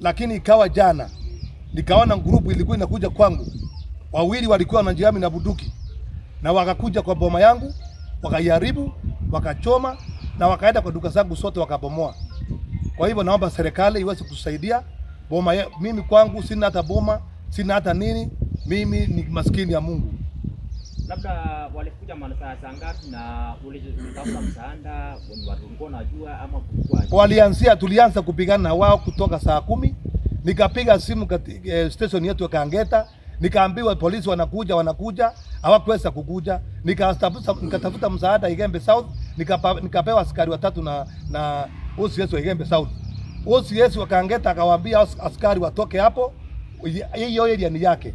Lakini ikawa jana nikaona group ilikuwa inakuja kwangu, wawili walikuwa wanajihami na bunduki na wakakuja kwa boma yangu wakaiharibu, wakachoma na wakaenda kwa duka zangu zote wakabomoa. Kwa hivyo naomba serikali iweze kusaidia boma mimi kwangu sina hata boma, sina hata nini, mimi ni maskini ya Mungu. Labda walikuja masaa saa ngapi na ulitafuta msaada, ni watu walikuwa wanajua ama kulikuwa Walianzia, tulianza kupigana na wao kutoka saa 10. Nikapiga simu station yetu ya Kangeta, nikaambiwa polisi wanakuja, wanakuja, hawakuweza kukuja. Nikatafuta msaada Igembe South, nikapewa askari watatu na OCS wa Igembe South. OCS wa Kangeta akawaambia askari watoke hapo, hiyo area ni yake.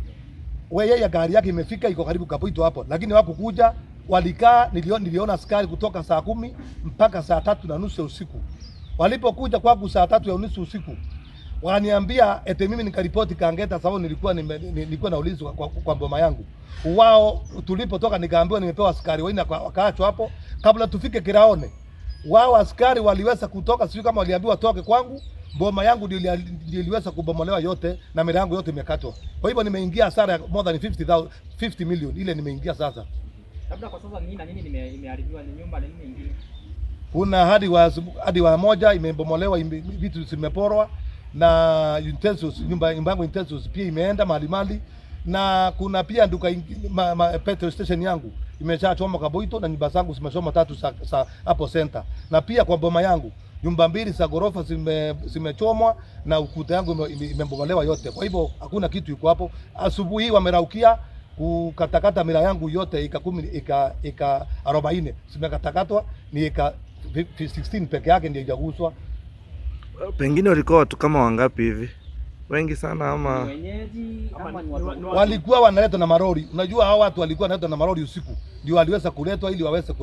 We yeye gari yake imefika iko karibu Kabuito hapo, lakini hawakukuja. Walikaa, niliona askari kutoka saa 10 mpaka saa 3:30 ya usiku. Walipokuja kwangu saa 3:30 usiku, wakaniambia ete mimi nikaripoti Kangeta sababu nilikuwa naulizwa kwa boma yangu. Wao tulipotoka nikaambiwa nimepewa askari wanne wakaachwa hapo kabla tufike Kiraone. Wao askari waliweza kutoka, sijui kama waliambiwa toke kwangu. Boma yangu ndio iliweza kubomolewa yote na milango yote imekatwa. Kwa hivyo nimeingia hasara ya more than 50,000, 50 million ile nimeingia sasa. Labda kwa sasa nini na nini imeharibiwa, ni nyumba na nini ingine? Kuna hadi wa moja imebomolewa, vitu zimeporwa na utensils, nyumba yangu utensils pia imeenda mali mali, na kuna pia duka petrol station yangu imeshachoma Kaboito na nyumba zangu zimechoma tatu za hapo center, na pia kwa boma yangu nyumba mbili za ghorofa zimechomwa na ukuta yangu imebomolewa yote. Kwa hivyo hakuna kitu iko hapo. Asubuhi wameraukia kukatakata mila yangu yote eka 10, eka 40 zimekatakatwa, ni eka 16 peke yake ndio haijaguswa. Pengine walikuwa watu kama wangapi hivi? Wengi sana Ni ama wenyeji ama ni watu Walikuwa wanaletwa na marori. Unajua hao watu walikuwa wanaletwa na marori usiku, ndio waliweza kuletwa ili waweze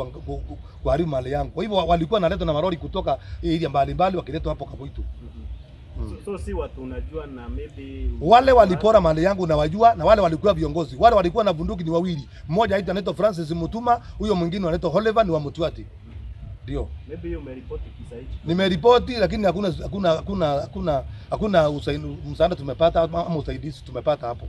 kuharibu mali yangu. Kwa hivyo walikuwa wanaletwa na marori kutoka area mbalimbali wakiletwa hapo Kabuitu. So si watu unajua na maybe Wale walipora mali yangu na wajua, na wale walikuwa viongozi. Wale walikuwa na bunduki ni wawili, mmoja anaitwa Francis Mutuma, huyo mwingine anaitwa Oliver, ni wa Mutuati. Ndio maybe hiyo umeripoti kisa hichi. Nimeripoti, lakini hakuna hakuna hakuna hakuna hakuna msaada tumepata ama usaidizi tumepata hapo.